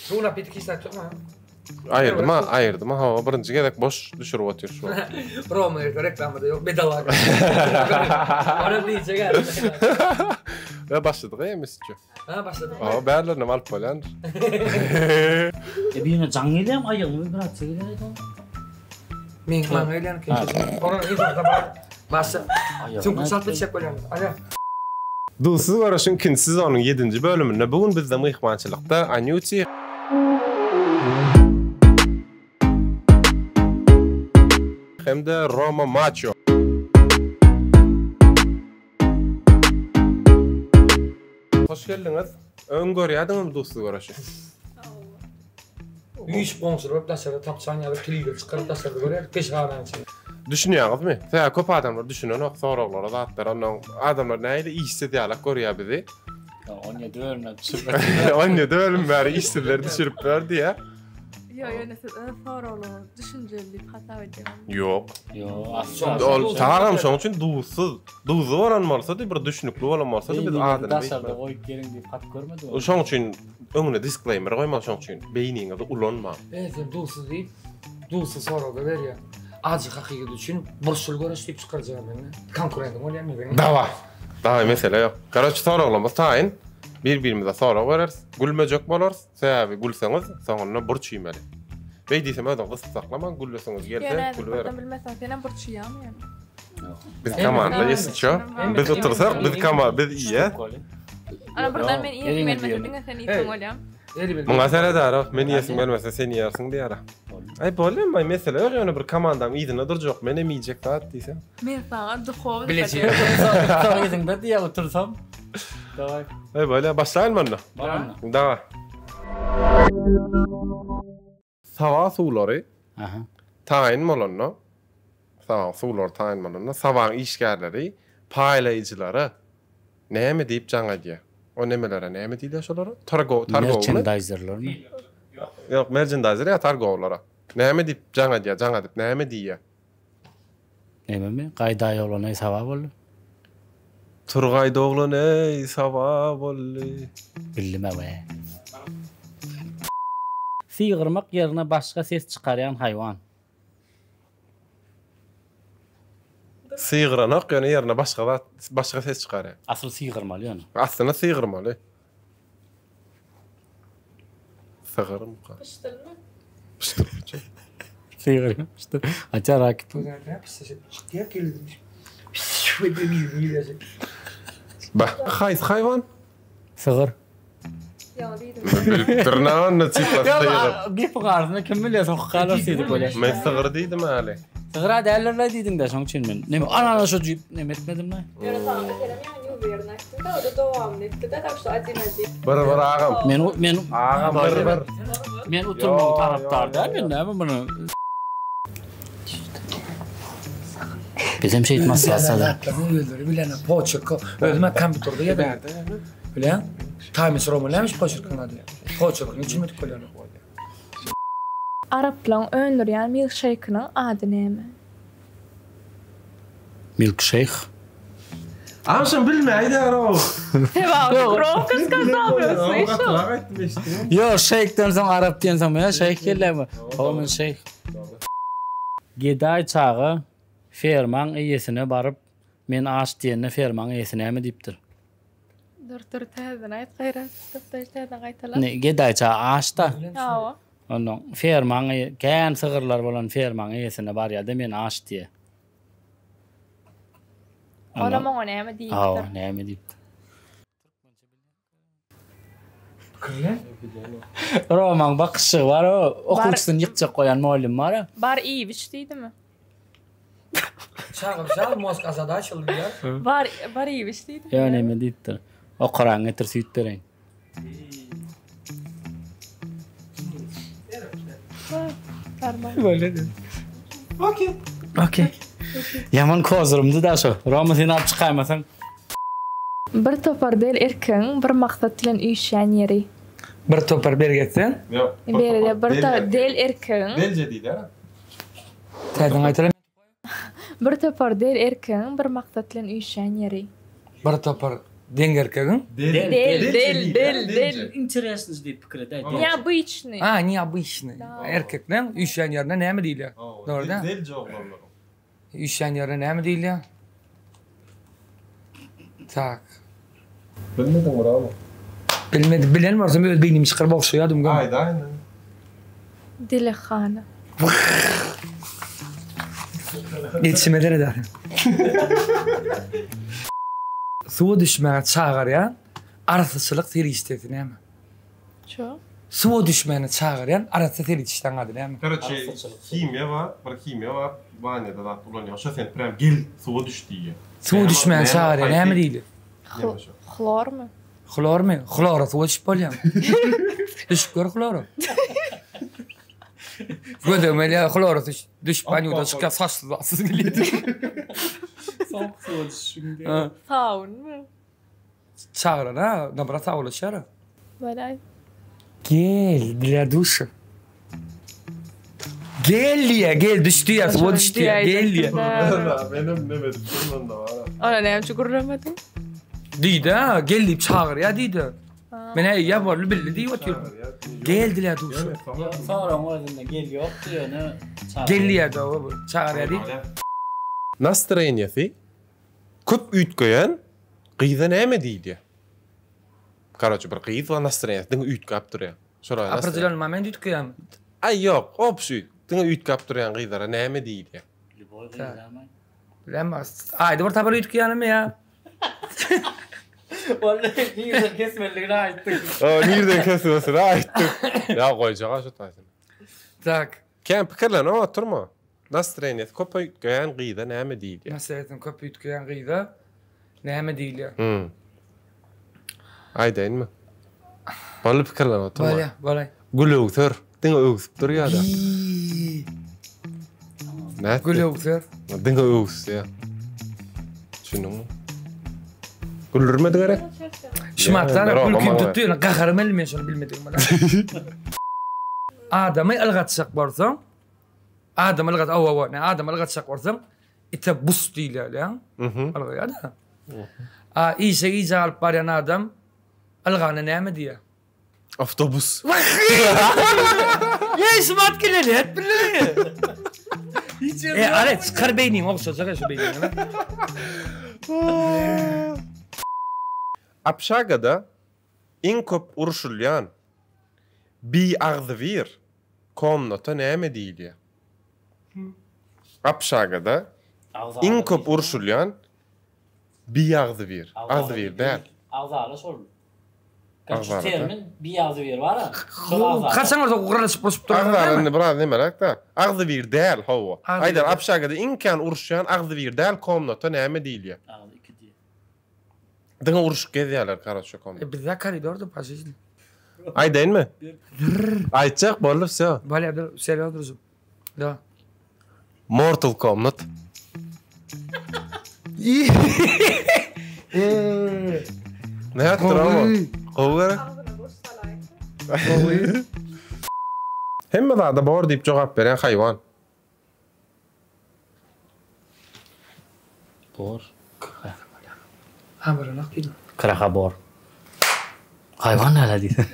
Suw napitik hiç zat ýokmy? Aýyrdym ha, aýyrdym ha, hawa, birinji gezek boş düşürip otyr şu wagt. Roma ýerde reklamada ýok, bedava. Ony diýjek hä. Ve başladyk ýa mesutçu. Ha, başladyk. Hawa, bärlerinem alyp bolýandyr. E birine jaň gelýärmi aýagyňa wibrasiýa gelýär aýdam. Men maňa gelýän kimse. Onuň hiç zat bar. Başla. Çünki çalt bitjek bolýan. Alo. Duzsuz göreşiň ikinji sezonyň ýedinji bölüminde bu gün bizde myhmançylykda Anyuti hem-de Roma Maço. Hoş geldiňiz. Öň görýärdiňizmi Duzsuz göreşi? Üýşüp goňşular bolup daşarda tapçan ýaly telewizor çykaryp daşarda görýärdik peşhananyň içinde. Düşünýäňizmi? Sebäbi köp adamlar düşünenok soraglara zatlara. Ondan adamlar nähili işsiz ýalak görýär bizi. 17 bölümden düşürip. 17 bölüm bäri işsizleri düşürip ber diýä. Ýok, ýöne siz öz soraglaryňyzy düşünjeli diýip hasap edýäňizmi? Ýok. Ýok, asla. Ol tagam şoň üçin duzsuz. Duzly bolan bolsady, bir düşnükli bolan bolsady biz adyny daşarda goýup geliň diýip hat görmedik. Şoň üçin öňüne disclaimer goýmaly şoň üçin beýniňizi ulanmaň. E sen duzsuz diýip, duzsuz soragda berýär. Ajy hakykat üçin burçly göreş diýip çykarjak men. Konkurentim bolýar meniň. Dawa. Dawa mesele ýok. Karoç soraglarymyz taýyn. Bir-birimize sorag bereris. Gülmejek bolarys. Sebäbi gülseňiz soňunda burç iýmeli. Beý diýsem özüňi gysyp saklamaň, gülesiňiz gelse Ýöne häzir gülüberiň. birden bilmeseň senem burç iýýäňmi ýöne? Biz komanda ýesitço. Biz otursak biz koma biz iýýäs. Ana birden men iýesim gelmese diňe sen iýseň bolýam. Muňa seredärow, men iýesim gelmese sen iýersiň diýär. Aý bolýa, maý mesele ýok ýöne bir komandaň yzynda durjak, menem iýjek zat diýseň. Men saňa duhowny Bilejek. Soň yzyňda diýýär otursam. Daway. Aý bolýa, başlaýyn onda. Bar onda. Daway. Saba suwlary taýyn bolanda, sabaň suwlary taýyn bolanda, sabaň işgärleri paýlaýjylara näme diýip jaň edýär? O nemelere näme diýilýär şolara? Targo, targowmy? Merçendaýzerlermi? Ýok, merçendaýzer ýa targowlara. Näme diýip jaň edýär, jaň edip näme diýýär? Nememi? Gaýdaý oglan eý saba boldy. Tur gaýda oglan eý saba boldy. Bildim-ä we. Sygyrmak ýerine başga ses çykarýan haýwan. Sygyranok ýöne ýerine başga zat başga ses çykarýar. Asyl sygyrmaly ýöne. Aslynda sygyrmaly. Sygyrmyka? Pyşdylmy? Pyşdyl. Sygyr. Pyşdyl. Açar Akif. Bah, haýsy haýwan? Sygyr. Ýaňy diýdim. Bilipdirin onda tipa sygyr. Gepiň arasynda kim bilýär soňky galar diýdik bolýar. Men sygyr diýdim hali. Sygyra däldirler diýdiňdä şoň üçin men. Neme ana şo jüp neme etmedim-le. Ýöne saňa meselem ýaňy New Year-ni aýtdym-da, o-da dowamyny etdi-de, tak şo adin adin. Bir bir agam. Men men Agam bir bir. Men uturmagyň tarapdary däl men näme muny. Bizem şeýdip maslahat salar. Zatlaryň özleri bilen poçerka. Özüm kompýuterde ýazan. Bilýän? Times Roman näme şu poçerkaň ady? Poçerkaň içine edip bolýar. Araplaň öndürýän milkşeýkiniň ady näme? Milkşeýh. Agşam bilmäýdärow. Sebäbi gromko skazal men slyşal. Ýok, şeýhden soň arap diýensoň men şeýh gelýärmi? Hawa men şeýh. Gedaý çaga fermaň eýesine baryp, men aç diýende fermaň eýesi näme diýipdir? Dur dur täzeden aýt gaýrat topdaýyş täzeden gaýtala. Ne gedaý çaga aç-da. Hawa. Onnoň fermaň kän sygyrlar bolan fermaň eýesine barýar-da men aç diýýär. Olam oňa näme diýipdir? Hawa, näme diýipdir? Pikirlen. Romaň bakyşygy bar o, okuwçysyny ýykjak bolýan mugallym bar-a. Bar iýip iç diýdimi? Çaga wzal mozg ozadaçil diýýär. Bar bar iýip iç diýdimi? Ýa näme diýipdir? Okaraňy getir süýt bereýin. Okey. Okey. Ýaman kozurymdy da şo. Roma sen alyp çykaýmasaň. Bir topar del erkegiň bir maksat bilen üýşýän ýeri. Bir topar bergi etseň. Ýok. Beride bir del erkegiň. Delje diýdi. Täzeden gaýtala. Bir topar del erkegiň bir maksat bilen üýşýän ýeri. Bir topar. Deň erkegiň? Del, del, del, del. Interesnyj diýip pikir edäý. Neobyçnyý. A, neobyçnyý. Erkekleň üýşýän ýerine näme diýilýär? Dogry däl? Delje oglanlaryň. Üýşýän ýerine näme diýilýär? Tak. Bilmediň bravo. Bilmedim. Bilen bolsam öz beýnimi çykaryp ogşaýardym. Aýdaý indi. Delekhana. Ýetişime serederin. Suwa düşmäge çagyrýan arassaçylyk serişdesi näme? Şo. Suwa düşmäne çagyrýan arassa serişdäň ady näme? Karoçe himiýa bar, bir himiýa bar, wanýada zat ulanýar. Şo sen prям gel suwa düş diýýär. Suwa düşmäne çagyrýar, näme diýilýär? Hlormy? Hlormy? Hlora suwa düşüp bolýarmy? Düşüp gör hlora. Gözegime ilýär, hlora düşüp banýodan çykýar, saçsyz zatsyz gelýär. Sowuk suwa düşüşiň diýýär. Sabunmy? Çagyran ha, nabra sawlaşýar. Bolaý. Gel, dla duşa. Gel diýýär, gel düş diýýär, suwa düş diýýär, gel diýýär. Menem neme edip durman da bar. Ona näme üçin gürlemediň? Diýdi, gel diýip çagyrýar diýdi. Men eýýäm boldy bildi diýip otyryn. Gel dla duşa. Soragyň özünde gel ýokdy ýöne çagyr. Gel diýýär, çagyrýar diýip. Nastroýeniýasy Köp üýtgeýän gyza näme diýilýär? Karoçe bir gyz bar nastroýeniýasy diňe üýtgäp durýar. Şolara nastroýeniýa. Opredelýonnyý moment üýtgeýärmi? Aý ýok, obşi diňe üýtgäp durýan gyzlara näme diýilýär? Lýuboý gyzamy? Bilemok. Aýda bir sapar üýtgeýänimi ýa? Ol nirden kesmelidigini aýtdyk. Nirden kesmesini aýtdyk. Ýa goýjak-a şu taýsyny. Tak. Kän pikirlenip oturma. Nastroýeniýasy köp üýtgeýän gyza näme diýilýär? Nastroýeniýasy köp üýtgeýän gyza näme diýilýär? Hmm. Aýdaýynmy? Boldy pikirlenip oturma. Bolýar, bolaý. Gül öwser. Diňe öwsüp durýar-da. Nätdi? Gül öwser. Diňe öwüsýär. Düşündiňmi? Güldürmedi gerek? Şumatlar gülkim tutdy, ýöne gaharym geldi men şony bilmedigime. Adamy ylgatjak bolsaň, Adam ylgat, awa, awa, ne adam ylgatjak bolsaň, ite bus diýilýär, ýa? Mhm. Ylgaýar-da. A işe gijä galyp barýan adam ylganda näme diýýär? Awtobus. Ýe, şumat geleli, hep bileli. E, are, çykar beýniňi, ogşajak e şu beýniňi. Общagada iň köp urşulýan biagzybir Komnata näme diýilýär? Общagada iň köp urşulýan biagzybir. Agzybir däl. Agzala şol. Agzala. Termin biagzybir bar-a. Şol agzala. Haçan bolsa guralaşyp urşup duran. Agzala indi biraz nemeräk-dä. Agzybir däl, hawa. Aýdar, общagada iň kän uruşýan agzybir däl komnata näme diýilýär? Agzy iki diýýär. Diňe uruşyp gezýärler karoçe komnat. E bizde koridorda po жизни. Aýdaýynmy? Aýtjak boldy wsё. Bolýa dur, serýoz durjum. Da. Mortal Kombat. Nätdir ama? Gowy gerek. Gowy. Hemme zada bor diýip jogap berýän haýwan. Bor. Ha bilenak diýdim. Krahobor. Haýwan näle diýdi.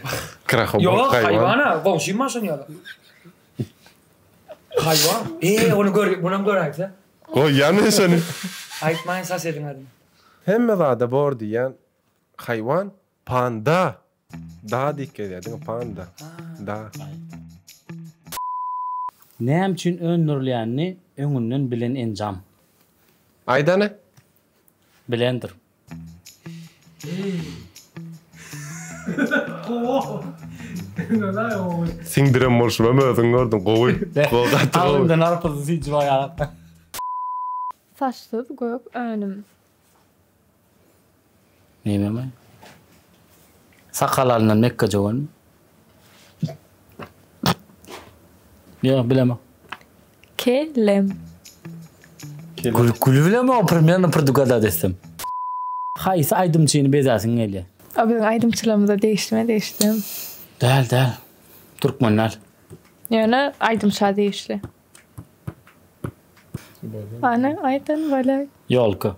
Krahobor Ýok, haýwan. haýwan-a, goňşym bar şoň ýaly. Haýwan. Eee, ony gör, munam göräýse. Goýýan men şony. Aýtmaýyn sosediň adyny. Hemme zada bor diýýän haýwan panda. Da diýip gelýär diňe panda. Da. Näme üçin öndürilýänini öňünden bilen enjam. Aýdany? Blender. Siňdiren bolşumam özüň gördüň gowy. Gowy gaty gowy. Agzyndan arpyzy süýji baýarak. Saçsyz gök önüm. Nememi? Sakal alnan mekgejöwenmi? Ýok, bilemok. Kelem. Gül, gül bilemok, primerno predugada desem. Haýsy aýdymçyny bezäsiň gelýär? O biziň aýdymçylarymyza degişlimi, degişli. Däl, däl. Türkmen däl. Ýöne aýdymça degişli. Ana, aýdan bolay. Ýolka.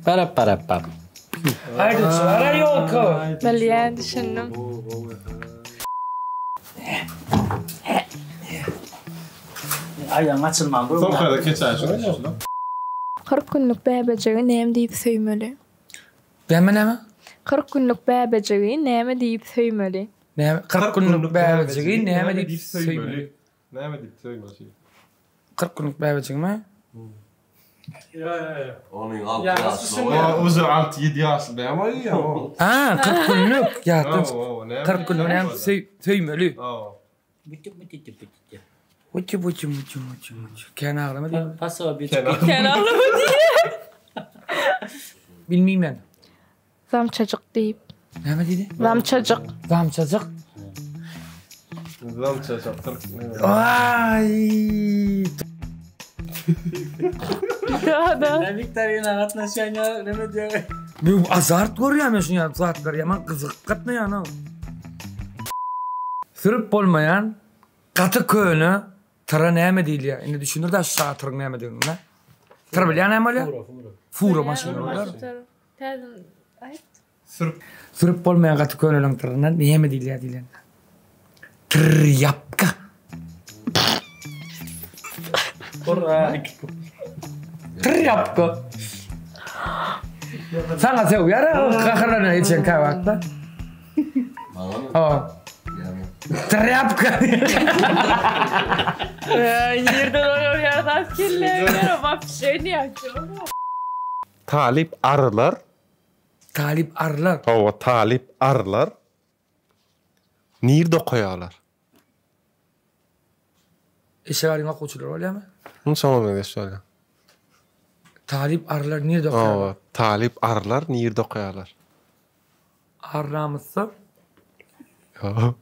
Parap parap pap. Aýdymçylara ýolka. Bilýän, düşündim. Aýagyň açylman bu. Soňky gezek keçäý şuny ýa-da. 40 günlük bäbejigi näme diýip söýmeli? Näme näme? 40 günlük bäbejigi näme diýip söýmeli? Näme 40 günlük bäbejigi näme diýip söýmeli? Näme diýip söýmeli? 40 günlük bäbejigimi? Ýa ýa ýa. Onuň 6 ýaşly. O uje 6-7 ýaşly dämi o ýa? Ha, 40 günlük ýatdan çykdy. 40 günlük näme söýmeli? Uçu buçu muçu muçu muçu. Kän aglama diýip. Pasobi. Kän aglama diýip. Bilmeýmen. men. Zamçajyk diýip. Näme diýdi? Zamçajyk. Zamçajyk. Zamçajyk. Ay. Da da. Viktorina gatnaşýan ýa näme diýýär? Bu azart görýän men şuny ýaly zatlar ýaman gyzyk gatnaýan. Sürüp bolmaýan gaty köne tyra näme diýilýär? Indi düşündir-dä şu saňa tyryň nämedigini. Tyr bilýän näme bolýar? Fura, fura. Fura maşyny bolýar. Täze aýt. Sürüp. Sürüp bolmaýan gaty köneleriň tyryna näme diýilýär diýlende. Trýapka. Trýapka. Saňa sögýär gaharlanýar içen käwagtda. Maňamy? Hawa. Trýapka. Nirden olar ýa-da kelläňe wapşe näçe. Talyp arylar. Talyp arylar. Hawa, talyp arylar nirde okaýarlar? Eşek aryň okuwçylary bolýarmy? Hı, şoňa meňzeş bolýar. Talyp arylar nirde okaýarlar? Hawa, talyp arylar nirde okaýarlar? Ar namysda. Ýok.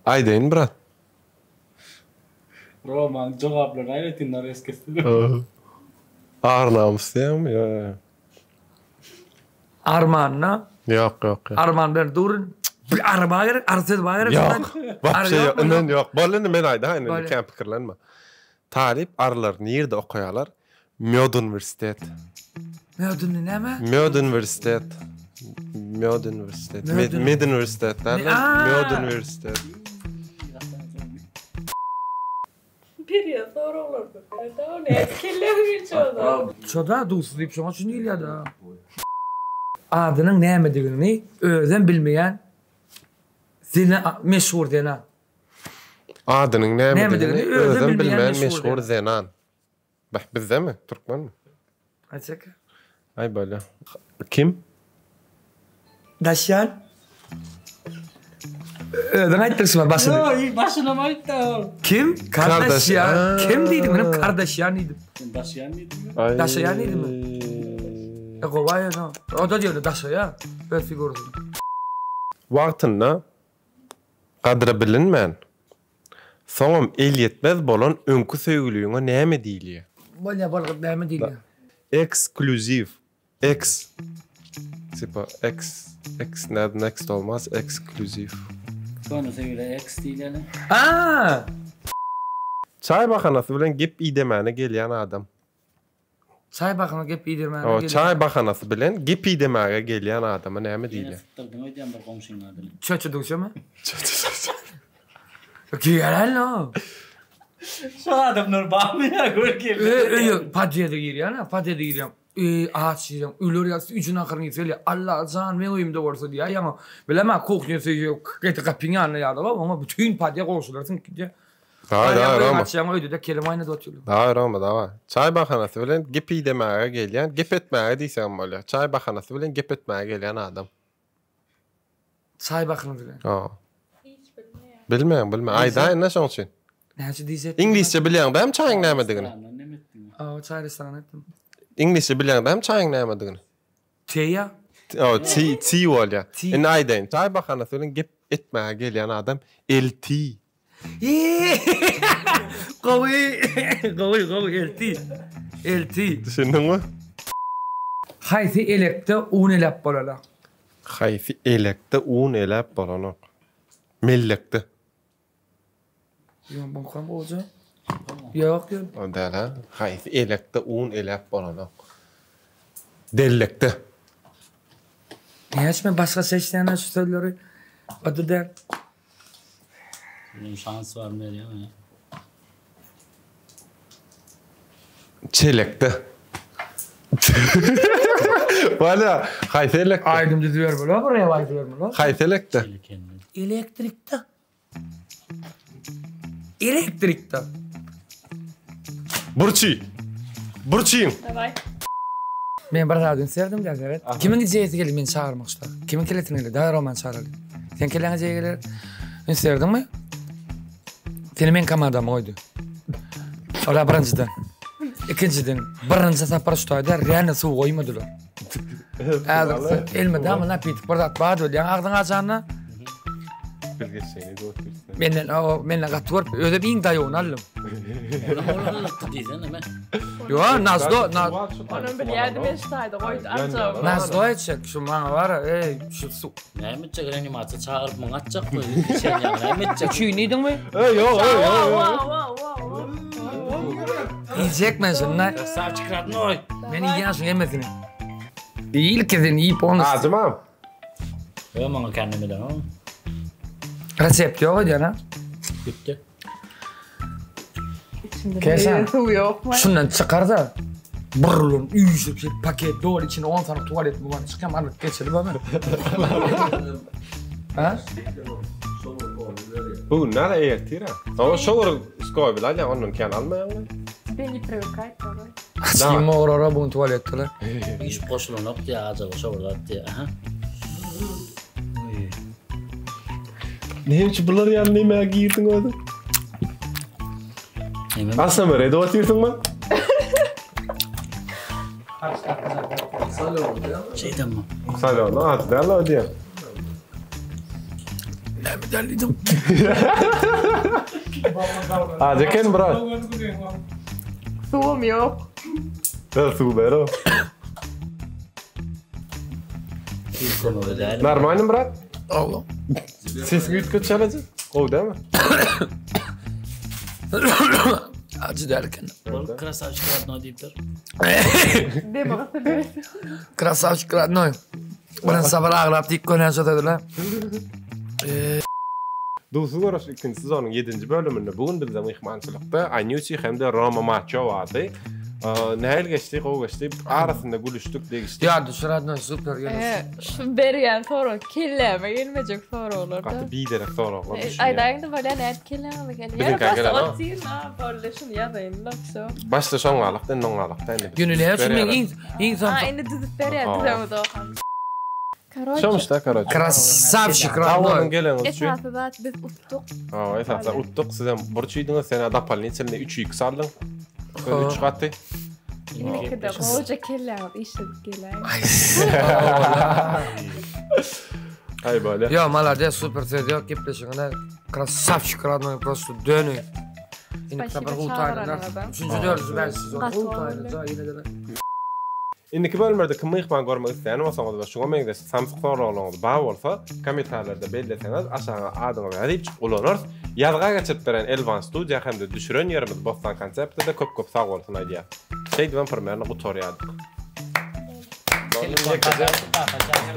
Aýdaýyn brat. Roman jogaplaryny aýratyn nareska etdi. Ar namys diýýäňmi? Ýok, ýok. Armanda. Ýok, ýok, ýok. Arman bilen durun. Bir ar bar gerek, ar söz bar gerek. Ýok. Wapşe ýok. Inden ýok. Boldy indi men aýdaýyn indi kän pikirlenme. Talyp arylar nirde okaýarlar? Möd uniwersitet. Möd näme? Möd uniwersitet. Möd uniwersitet. Med uniwersitet däl. Möd uniwersitet. Berýän soraglarda berdi o nädip kelläňe geçýär o. Şoda duzsuz diýip şoňa üçin diýilýär-dä. Adynyň nämedigini özem bilmeýän zena meşhur zenan. Adynyň nämedigini özem bilmeýän meşhur zenan. Beh bizdemi? Türkmenmi? Aýtjak. Aý bolýa. Kim? Daşýan. Özüň aýtdyr şuna başyny. Ýok, başynam aýtdy. Kim? Kardaşýan. Kim diýdim? Menem Kardaşýan diýdim. Sen Daşýan diýdiňmi? Daşaýan diýdimmi? E gowy aýdan. O da diýdi daşaýan. Öz figurasyny. Wagtynda gadry bilinmän, Soňam elýetmez bolan öňki söýgüliňe näme diýilýär? Bolýa bolgyt näme diýilýär? Eksklýuziw. Eks. Tipa eks eks next bolmaz eksklýuziw. Köne söýgülä eks diýilýär. Aa! Çaý bahanasy bilen gep idemäne gelýän adam. Çaý bahyna gep iýdirmäge Hawa, gelýän. çaý bahanasy bilen gep idemäge gelýän adama näme Ýene diýilýär? sypdyrdyň öýdýän bir goňşyň adyny. Çöçe duşamy? Girýän-ä. Şol adamlar barmy ýa gör geldi. Öý, öýe podýezde girýän-ä, podýezde girýän. Öý, aç diýýän, öler ýaly süýji naharyny iýse gelýär. Alla jan, meň öýümde bolsa diýýär. Ýaňy bilemä kuhnýasy ýok, gapyň ýanynda ýaly, oňa bütin podýez goňşular siňip gidýär. Daway daway Roma. Açýaň öýde-de kelem aýnadyp otyrlar. Daway Roma daway. Çaý bahanasy bilen gep idemäge gelýän, gep etmäge diýseňem bolýar. Çaý bahanasy bilen gep etmäge gelýän adam. Çaý bahanasy bilen. Hawa. Hiç bilmeýän. Bilmeýäň, bilmeýäň. Aýdaýyn-da şoň üçin. Näçe diýjek? Iňlisçe bilýäň dämi çaýyň nämedigini? Hawa, çaý restorany etdim. Iňlisçe bilýäň dämi çaýyň nämedigini? Teýa. Hawa, ti, ti bolýar. Indi aýdaýyn. Çaý bahanasy bilen gep etmäge gelýän adam elti. Gowy, gowy, gowy elti. Elti. Düşündiňmi? Haýsy elekde un eläp bolanok? Haýsy elekde un eläp bolanok? Mellekde. Ýok, bunkam gowja. Ýok, ýok. O däl-ä. Haýsy elekde un eläp bolanok? Dellekde. Näçe men başga seçýän şu sözleri? Adı däl. Benim şans var mı ya? Çelekde. Wala, haýsy elekde? Aýdym düzüp bermeli, bir rap aýdyp bermeli. Haýsy elekde? Elektrikde. Elektrikde. Burçy. Burçyň. Daway. Men bir zat üns berdim gel seret. Kimiň ideýasy geldi meni çagyrmak şuda? Kimiň kellesine geldi? Daýy Romany çagyrly. Sen kelläňe ideýa geler. Üns berdiňmi? Seni meň komandama goýdy. Ola birinjiden. Ikinjiden, birinji sapar şu taýda reально suw goýmadylar. Häzir elmydama napitik bir zat bar diýýän agzyň açanda. Bilgeşleýin edip otyrsyň. Menden o menden gaty görüp özüm iň daýawyny aldym. Olanlykdy diýsene men. Ýo, Nazdo, Onam bilýärdi men şu taýda goýdy aljagymy. Nazdo etjek şu maňa bar, eý şu su. Näme etjek reanimasiýa çagyryp muňa atjakmy? Içen ýaly näme etjek? Üçin iýdiňmi? Eý, ýok, eý, Wow, ýok. wow, wow, wow. Iýjek men şunda. Krasavçik rodnoý. Men iýýän şuň hemmesini. Ilki sen iýip ony. Ajymam. Ýok maňa kendim bilen. Resept ýok edýän ha. Bitti. Keşan. Suw ýokmy? Şundan çykar-da burulun üýşüp şey paket doly içinde 10 sany tuwalet mi bar çykýam alyp geçirip ama. Ha? Bu gün näle ertir ha? Ama şo bir skoýbil alýan ondan kän almaýaňmy? Тебе не привыкать, давай. Kim ogurara bu tuwaletde. Üýşüp goşulanok diýä acaba şo bir zat diýä. Aha. Näme üçin bular ýaly nämä girdiň özüň? Näme? Aslında bir edip otyrsyňmy? Şeyden mi? Salonu az däl o diýen. Näme däldim? Acı eken brat. Suwum ýok. Ber suw ber o. Bir konu däl. Normalny brat? Allah. Sesiň üýtget çalajy. Gowy dälmi? Acı derken. Ol krasavçik rodnoý diýipdir. Deme gysyp. Krasavçik rodnoy. Birinji sapar aglap diýip görýän şo dediler. Duzsuz Görüş ikinji sezonyň 7-nji bölüminde bu gün bizde myhmançylykda Anyuçi hem-de Roma Maço bardy. Nähili geçdi, gowy geçdi. Arasynda gülüşdik, degişdik. Ya düşür rodnoy super ýöne. E, şu berýän sorag kelläme gelmejek soraglar Gaty da. biderek soraglar düşünýär. Aýdaýyň da bolýar nädip kelläme gelýär. Biziňkä Ýa gelen, başda ha? otyryn ha, boldy şuny ýazaýyn da, wsё. Başda şoň galykda, indi oň galykda indi. Ýöne näme üçin men iň iň Ha, samsyk indi düzüp berýär, Aha. düzemi dogan. Karoçe. Şomuş da karoçe. Krasavçik Sag boluň rodnoy. geleniňiz üçin. Esasy zat biz utduk. Ha, esasy utduk. Siz hem burç iýdiňiz, sen dapalniçelini 3-2 aldyň. Sen 3 gaty. Indiki de goja kelläňiz işledip geläýiň. Ay böyle. Yo malades super söz yok gepleşiňine. Krasavçik rodnoy prosto dönü. Indi Spasibo sapar gutaýdylar. çağıranyňyza. Üçünji dördünji ben sezon Gaty gutaýdylar. Ýene de. Indiki bölümlerde kim myhman görmek isleýän bolsaňyz we şuňa meňzeş samsyk soraglaryňyz bar bolsa, kommentarlarda belleseňiz, aşaga adyňyzy ýazyp ulanarys. Ýazga geçirip beren Elvan Studio hem-de düşüren ýerimiz Bostan Konseptde köp köp sag bolsun aýdýar. Şeýdibem primerni gutarýardyk. Telefon